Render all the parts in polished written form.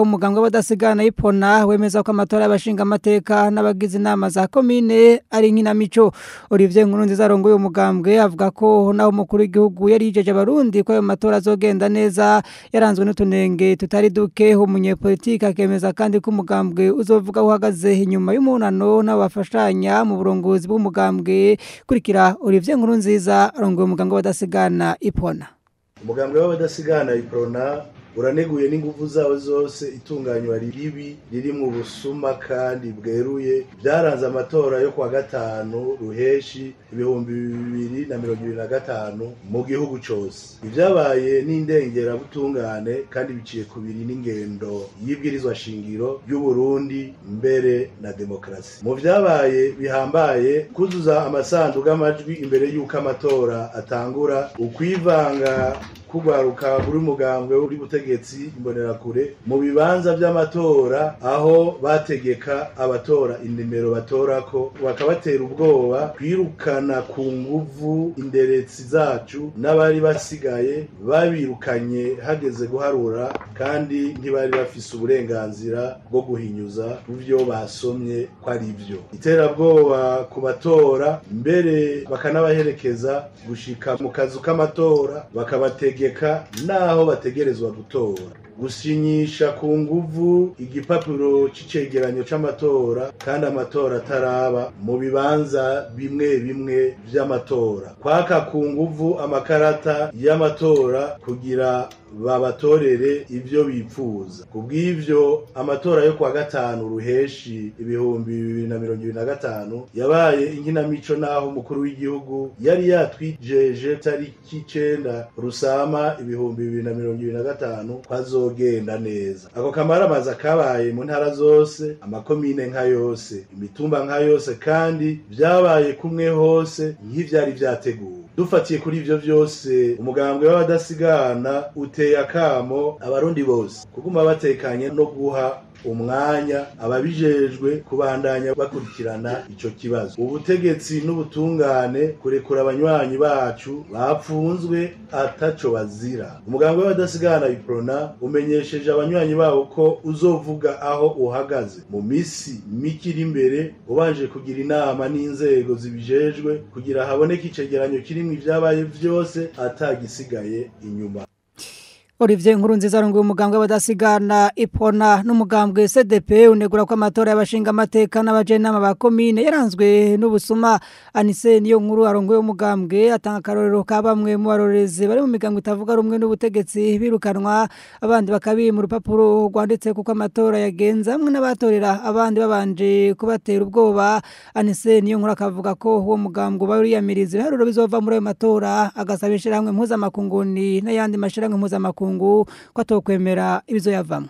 Umugambwe w'abadasigana Ipona wemeza ko amatora y'abashinga amateka n'abagize inama za komine ari inkinamico. Olivier Nkurunziza arongoye umugambwe avuga ko naho umukuru w'igihugu yari yijeje abarundi ko ayo matora azogenda neza yaranzwe n'utunenge tutari duke. Umunyepolitike akemeza kandi ko umugambwe uzovuga uhagaze inyuma y'umunano n'abafashanya mu burongozi bw'umugambwe. Kurikira Olivier Nkurunziza arongoye umugambwe w'abadasigana Ipona. Umugambwe w'abadasigana Iprona uraneguye n'inguvu zawo zose itunganywa ribi ririmwo ubusuma kandi bweruye byaranze amatora yo kuwa gatanu ruheshi 2025 mu gihugu cose. Ivyabaye n'indengerabutungane kandi biciye kubiri n'ingendo y'ibwirizwa shingiro y'u Burundi mbere na demokrasi. Mu vyabaye bihambaye kuzuza amasanduku y'amajwi imbere y'uko amatora atangura, ukwivanga kugwaruka buri mugambwe uri butegetsi imbonerakure mu bibanza by'amatora aho bategeka abatora indimero batorako bakabatera ubwoba, kwirukana ku nguvu inderetsi zacu n'abari basigaye babirukanye hageze guharura, kandi ntibari bafise uburenganzira bwo guhinyuza byo basomye ko ari byo. Iterabwoba ku batora mbere bakanabaherekeza gushika mu kazu k'amatora bakabategeka naho bategerezwa gutora, gusinyisha ku nguvu igipapuro c'icegeranyo c'amatora kandi amatora ataraba mu bibanza bimwe bimwe vy'amatora, kwaka ku nguvu amakarata y'amatora kugira babatorere ivyo bipfuza. Kubw'ivyo amatora yo kuwa gatanu ruheshi 2025 yabaye inkinamico naho umukuru w'igihugu yari yatwijeje tariki 9 Rusama 2025 kwazogenda neza. Ako kamaramaza kabaye mu ntara zose, amakomine nka yose, imitumba nka yose, kandi vyabaye kumwe hose nk'ivyari vyateguwe. Dufatiye kuri ivyo vyose, umugambwe w'abadasigana uteye akamo abarundi bose kuguma batekanye no guha umwanya ababijejwe kubandanya bakurikirana ico kibazo. Ubutegetsi n'ubutungane kurekura abanywanyi bacu bapfunzwe ataco bazira. Umugambwe w'abadasigana Iprona umenyesheje abanywanyi bawo ko uzovuga aho uhagaze mu misi mikiri imbere, ubanje kugira inama n'inzego zibijejwe kugira haboneke icegeranyo kirimwo ivyabaye vyose atagisigaye inyuma. Olivier Nkurunziza arongoye umugambwe w'abadasigana Ipona n'umugambwe CDP unegura ko amatora y'abashinga amateka n'abajenama ba komine yaranzwe n'ubusuma. Anise niyo nkuru arongoye umugambwe atanga akarorero ka bamwe mu barorezi bari mu migambwe itavuga rumwe n'ubutegetsi birukanwa, abandi bakabi mu rupapuro rwanditse kuko amatora yagenze, hamwe n'abatorera abandi babanje kubatera ubwoba. Anise niyo nkuru akavuga ko uwo mugambwe bariyamiriza ibiharuro bizova muri ayo matora, agasaba ishirahamwe mpuzamakunguni n'ayandi mashirahamwe mpuzamakungu ko atokwemera ibizoyavamwo.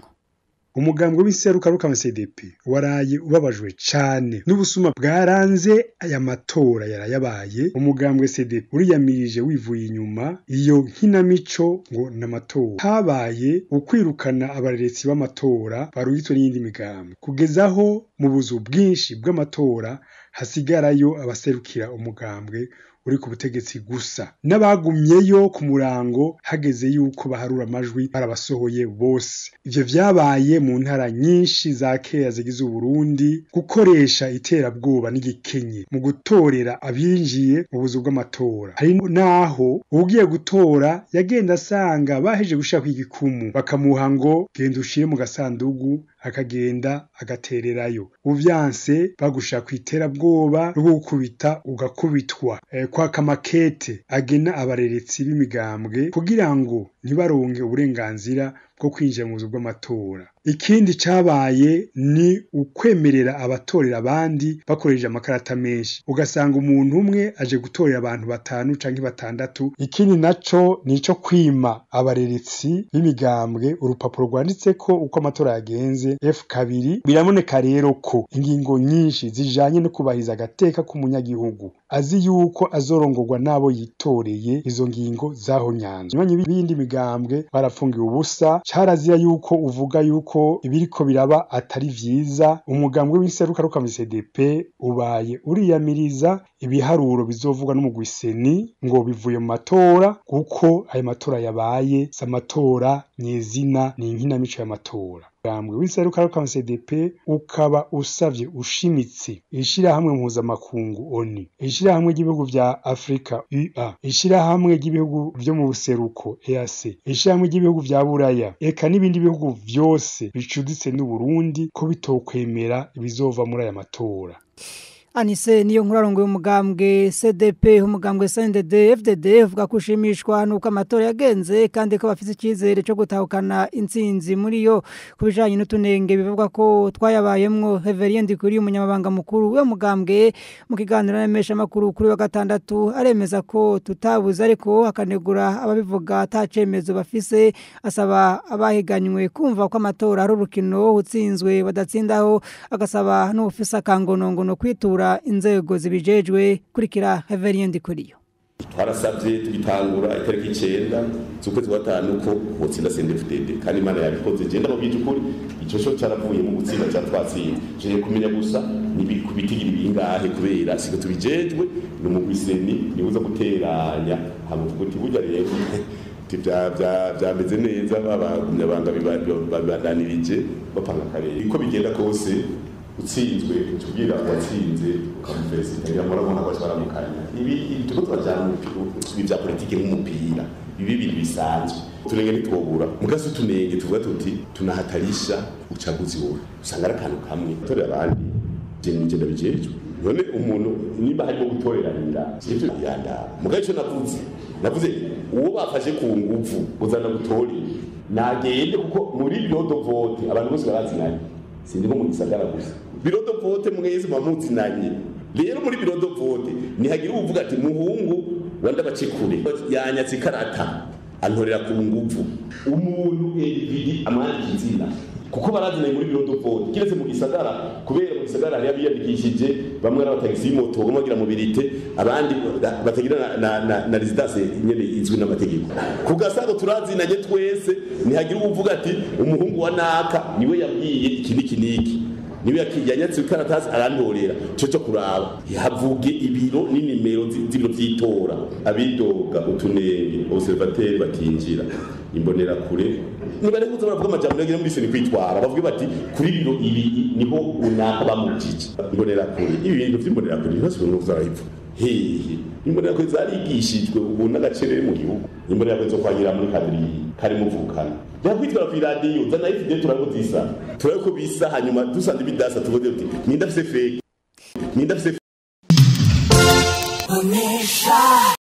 Umugambwe w'inserukaruka wa CDP waraye ubabajwe cane n'ubusuma bwaranze aya matora yarayabaye. Umugambwe CDP uriyamirije wivuye inyuma iyo nkinamico ngo n'amatora. Habaye ukwirukana abareretsi b'amatora barugitswe n'iyindi migambwe, kugezaho mu buzu bwinshi bw'amatora hasigarayo abaserukira umugambwe uri ku butegetsi gusa, n'abagumyeyo ku murango hageze yuko baharura amajwi barabasohoye bose. Ivyo vyabaye mu ntara nyinshi za kera zigize Uburundi, gukoresha iterabwoba n'igikenye mu gutorera abinjiye mu buzu bw'amatora. Hari naho ugiye gutora yagenda asanga baheje gushaka igikumu bakamuha ngo genda ushire mu gasandugu, akagenda agatererayo. Uvyanse bagusha kwiterabwoba rwo gukubita ugakubitwa. Kwaka makete agena abareretsi b'imigambwe kugira ngo ntibaronke uburenganzira bwo kwinjira mu buzu bw'amatora. Ikindi cabaye ni ukwemerera abatorera abandi bakoresheje amakarata menshi, ugasanga umuntu umwe aje gutorera abantu batanu canke batandatu. Ikindi naco nico kwima abareretsi b'imigambwe urupapuro rwanditseko uko amatora yagenze F2. Biraboneka rero ko ingingo nyinshi zijanye no kubahiriza agateka k'umunyagihugu azi yuko azorongorwa n'abo yitoreye, izo ngingo zahonyanzwe. Abanywanyi b'iyindi migambwe imigambwe barafungiwe ubusa, carazira yuko uvuga yuko ibiriko biraba atari vyiza. Umugambwe w'inseruka CDP ubaye uriyamiriza ibiharuro bizovugwa n'umugwi CENI ngo bivuye mu matora, kuko ayo matora yabaye si amatora nyezina, ni inkinamico y'amatora. Umugambwe w'inseruka CDP ukaba usavye ushimitse ishirahamwe mpuzamakungu ONU, ishirahamwe ry'ibihugu vya Afrika UA, ishirahamwe ry'ibihugu vyo mu buseruko EAC, ishirahamwe ry'ibihugu vya Buraya, eka n'ibindi bihugu vyose bicuditse n'u Burundi ko bitokwemera ibizova muri aya matora. Anise niyo nkuru arongoye umugambwe CDP, umugambwe CNDD FDD uvuga ko ushimishwa nuko amatora yagenze kandi ko bafite icyizere cyo gutahukana intsinzi muri yo. Kubijanye n'utunenge bivugwa ko twayabayemwo, Reverien Ndikuri umunyamabanga mukuru we mugambwe mu kiganiro n'amesha makuru kuri wa gatandatu aremeza ko tutabuze, ariko akanegura ababivuga atacemezo bafise, asaba abahiganywe kumva ko amatora ari urukino utsinzwe badatsindaho, agasaba n'ufisa kangonongono kwitura inzego zibijejwe. Kurikira Reverien Ndikuriyo. Twarasabye tugitangura itariki 9 z'ukwezi kwa 5 ko botsinda CNDD-FDD, kandi Imana yabikoze. Je ndababwije ukuri, ico cyo caravuye mu gutsinda cya twatsinze. Je kumenya gusa ni kubitigira ibingahe, kubera siko tubijejwe ni umugwi CENI nibuza guteranya hamuvuga uti burya rero byameze neza, babagumya banga bibandanirije bapanga karere. Uko bigenda kose utsinzwe utubwira watsinze ukamufelicita, ngira murabona ko baramukanya. Ibi tuko turajana ibi bya politiki nk'umupira, ibi bintu bisanzwe. Tunenge nitwobura mugasi tunenge tuvuga tuti tunahatarisha uchaguzi wowe usanga ari akantu kamwe torera abandi. Je nije ndabijejwe none umuntu nimba harimo gutoreranira sivyo yandaba mugaye. Ico navuze uwo bafashe ku nguvu uzana gutori nagende, kuko muri bureau de vote abantu bose barazinanye, sindi nko mu gisagara gusa. Bureau de vote mwese muzinanye. Rero muri bureau de vote nihagira uvuga ati muhungu wanda bacikure yanyatse ikarata antorera ku nguvu, umuntu individu amwandika izina, kuko barazinanye muri bureau de vote, kiretse mu gisagara, kubera mu gisagara hari abiyandikishije bamwe ari abatagisi moto bamwe bagira mobilité, abandi batagira na résidence nyene izwi n'amategeko. Ku gasago turazinanye twese, nihagira uvuga ati umuhungu wa naka niwe yabwiye iki niki niki, niwe yanyatse ikaratasi arantorera, cyo kuraba yavuge ibiro n'inimero z'ibiro by'itora. Abidoga utunenge, observateur batinjira, imbonera kure niba rero baravuga amajambo yagira muri seni kwitwara, bavuge bati kuri biro ibi niho unaka bamujije imbonera kure. Ibi bintu by'imbonera kure ntibasubire no kuzarahipfa hehe. Imbonera kure zarigishijwe ubu n'agacerere mu gihugu. Imbonera kure zo kwagira muri kadiri kari muvukana yakwitwara ku iradiyo zana ifide, turabwo zisa, turabwo bisa, hanyuma dusanze bidasa tuvuge uti ninda fise fake, ninda fise.